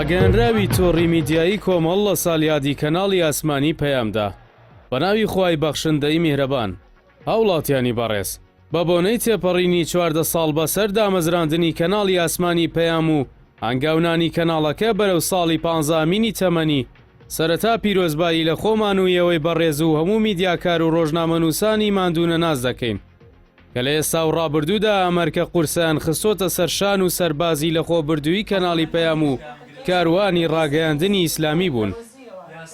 ڕاگەیەنراوی تۆڕی میدیایی کۆمەڵ لە ساڵیادی کەناڵی ئاسمانی پەیامدا بە ناوی خوای بەخشندەی میهرەبان هاوڵاتیانی بەڕێز بە بۆنەی تێپەڕینی 14 ساڵ بەسەر دامەزراندنی کەناڵی ئاسمانی پەیام و هەنگاونانی کەناڵەکە بەرەو ساڵی پانزەهەمینی تەمەنی سەرەتا پیرۆزبایی لە خۆمان و ئێوەی بەڕێز و هەموو میدیاکار و ڕۆژنامەنووسانی ماندوونەناس دەکەین کە لە ئێستا و ڕابردوودا ئەم ئەرکە قورسەیان خستۆتە سەر شان و سەربازی لەخۆبردووی کەناڵی پەیام و کاروانی ڕاگەیاندنی ئیسلامی بوون.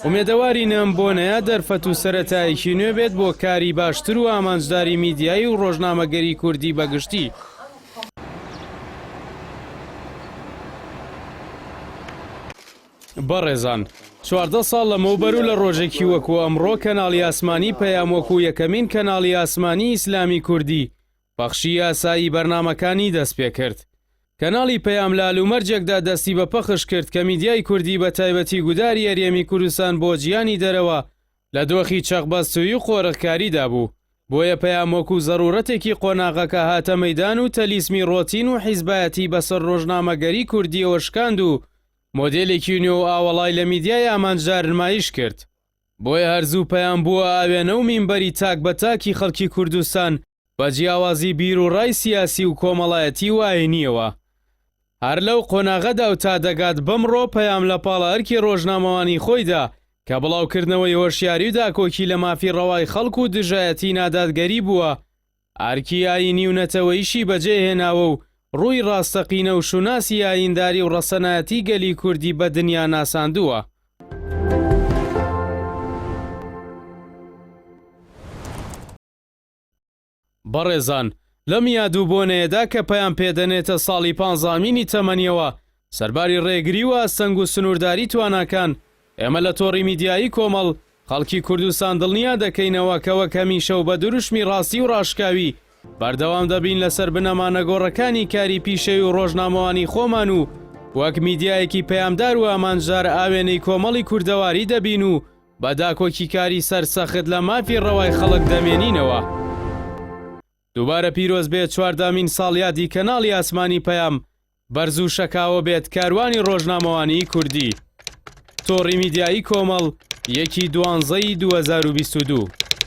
ئومێدەوارین ئەم بۆنەیە دەرفەت و سەرەتایەکی نوێ بێت بۆ کاری باشتر و ئامانجداری میدیایی و ڕۆژنامەگەری کوردی بەگشتی. بەڕێزان، 14 ساڵ لەمەوبەر و لە ڕۆژێکی وەکو ئەمڕۆ کەناڵی ئاسمانی پەیام وەکو یەکەمین کەناڵی ئاسمانی ئیسلامی کوردی پەخشی یاسایی بەرنامەکانی دەستپێکرد. کەناڵی پەیام لە هەلومەرجێکدا دەستی بە پەخش کرد کە میدیای کوردی بە تایبەتی گوداری هەرێمی کوردستان بۆ جیهانی دەرەوە لە دۆخی چەقبەستوویی و قۆرخکاریدا بوو، بۆیە پەیام وەکو زەروورەتێکی قۆناغەکە هاتە مەیدان و تەلیسمی ڕۆتین و حیزبایەتی بەسەر ڕۆژنامەگەری کوردییەوە شکاند و مۆدێلێکی نوێ و ئاوەڵای لە میدیای ئامانجدار نمایش کرد. بۆیە هەر زوو پەیام بووە ئاوێنە و مینبەری تاک بە تاکی خەڵکی کوردستان بە جیاوازی بیروڕای سیاسی و کۆمەڵایەتی و ئاینییەوە. هەر لەو قۆناغەدا و تا دەگات بەمڕۆ پەیام لە پاڵ ئەرکی ڕۆژنامەوانی خۆیدا کە بڵاوکردنەوەی هۆشیاری و داکۆکی لە مافی ڕەوای خەڵک و دژایەتی نادادگەری بووە، ئەرکی ئایینی و نەتەوەییشی بەجێ هێناوە و ڕووی ڕاستەقینە و شوناسی ئایینداری و ڕەسەنایەتی گەلی کوردی بە دنیا ناساندووە. بەڕێزان، لەم یاد و بۆنەیەدا کە پەیام پێدەنێتە ساڵی پانزەهەمینی تەمەنیەوە، سەرباری ڕێگری و ئاستەنگ و سنوورداری تواناکان، ئێمە لە تۆڕی میدیایی کۆمەڵ، خەڵکی کوردستان دڵنیا دەکەینەوە کە وەک هەمیشە و بە دروشمی ڕاستی و ڕاشکاوی، بەردەوام دەبین لەسەر بنەما نەگۆڕەکانی کاری پیشەیی و ڕۆژنامەوانی خۆمان و وەک میدیایەکی پەیامدار و ئامانجدار ئاوێنەی کۆمەڵی کوردەواری دەبین و بە داکۆکیکاری سەرسەخت لە مافی ڕەوای خەڵک دەمێنینەوە. دووبارە پیرۆز بێت چواردەهەمین ساڵیادی کەناڵی ئاسمانی پەیام، بەرز و شەکاوە بێت کاروانی ڕۆژنامەوانیی کوردی. تۆڕی میدیایی کۆمەڵ، یەکی دوانزەی 2022.